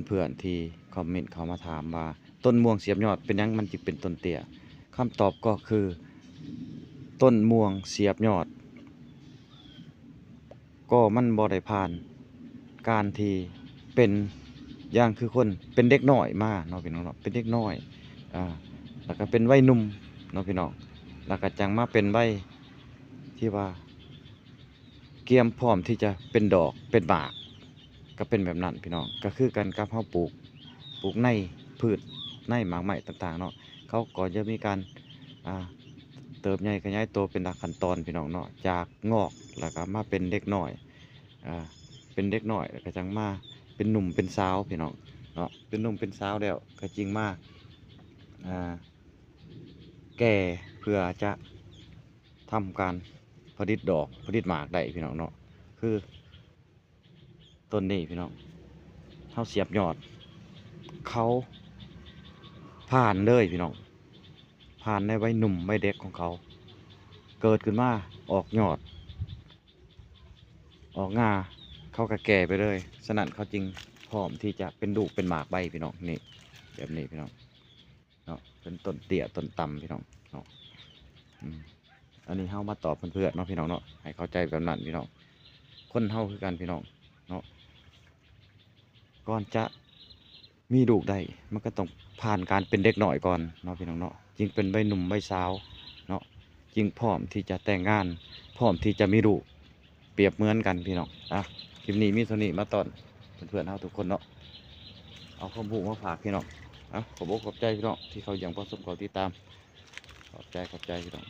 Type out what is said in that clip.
ເພື່ອນໆທີ່ຄອມເມັນເຂົ້າມາຖາມວ່າ ຕົ້ນມ່ວງສຽບຍອດເປັນຫຍັງມັນຈຶ່ງເປັນຕົ້ນເຕ້ຍ? ຄຳຕອບກໍຄື ຕົ້ນມ່ວງສຽບຍອດ ກໍມັນບໍ່ໄດ້ຜ່ານການທີ່ເປັນຢ່າງຄືຄົນເປັນເດັກນ້ອຍມາເນາະ ພີ່ນ້ອງເນາະ, ເປັນເດັກນ້ອຍ ອ່າ ແລ້ວກໍເປັນໄວໜຸ່ມເນາະ ພີ່ນ້ອງ, ແລ້ວກໍຈັ່ງມາເປັນໄວທີ່ວ່າກຽມພ້ອມທີ່ຈະເປັນດອກເປັນໝາກ ກໍເປັນແບບນັ້ນ ພີ່ນ້ອງ. ກໍຄືກັນກັບເຮົາປູກ ປູກໃນພືດ ໃນໝາກໄມ້ຕ່າງໆເນາະ, ເຂົາກໍຈະມີການ ອ່າ ເຕີບໃຫຍ່ຂະຫຍາຍໂຕເປັນລຳຂັ້ນຕອນ ພີ່ນ້ອງເນາະ, ຈາກງອກແລ້ວກໍມາເປັນເດັກນ້ອຍ ອ່າ ເປັນເດັກນ້ອຍ ແລ້ວກໍຈັ່ງມາເປັນໜຸ່ມເປັນສາວ ພີ່ນ້ອງເນາະ, ເປັນໜຸ່ມເປັນສາວແລ້ວກໍຈຶ່ງມາ ອ່າ ແກ່ເພື່ອຈະທຳການຜະລິດດອກຜະລິດໝາກໄດ້ ພີ່ນ້ອງເນາະ. ຄື ຕົ້ນນີ້ ພີ່ນ້ອງ ເຮົາສຽບຍອດ ເຂົາຜ່ານເລີຍ ພີ່ນ້ອງ, ຜ່ານໃນໄວໜຸ່ມໄວເດັກຂອງເຂົາ ເກີດຂຶ້ນມາອອກຍອດ ອອກງາ ເຂົາກໍແກ່ໄປເລີຍ. ສະນັ້ນເຂົາຈຶ່ງພ້ອມທີ່ຈະເປັນລູກເປັນໝາກໄວ ພີ່ນ້ອງ, ນີ້ ແບບນີ້ ພີ່ນ້ອງເນາະ, ເປັນຕົ້ນເຕ້ຍຕົ້ນຕ່ຳ ພີ່ນ້ອງເນາະ. ອືມ ອັນນີ້ເຮົາມາຕອບເພື່ອນໆເນາະ ພີ່ນ້ອງເນາະ, ໃຫ້ເຂົ້າໃຈແບບນັ້ນ ພີ່ນ້ອງ. ຄົນເຮົາຄືກັນ ພີ່ນ້ອງເນາະ, ກ່ອນຈະມີລູກໄດ້ ມັນກໍຕ້ອງຜ່ານການເປັນເດັກນ້ອຍກ່ອນເນາະ ພີ່ນ້ອງເນາະ, ຈຶ່ງເປັນໄວໜຸ່ມໄວສາວເນາະ, ຈຶ່ງພ້ອມທີ່ຈະແຕ່ງງານ ພ້ອມທີ່ຈະມີລູກ ປຽບເໝືອນກັນ ພີ່ນ້ອງ. ອ່ະ ຄລິບນີ້ມີເທົ່ານີ້ ມາຕ້ອນເພື່ອນໆເຮົາທຸກຄົນເນາະ, ເອົາຄວາມຮູ້ມາຝາກ ພີ່ນ້ອງ. ອ່ະ ຂອບອົກຂອບໃຈ ພີ່ນ້ອງ ທີ່ເຂົ້າຢ້ຽມເຂົ້າຊົມ ເຂົ້າຕິດຕາມ. ຂອບໃຈ ຂອບໃຈ ພີ່ນ້ອງ.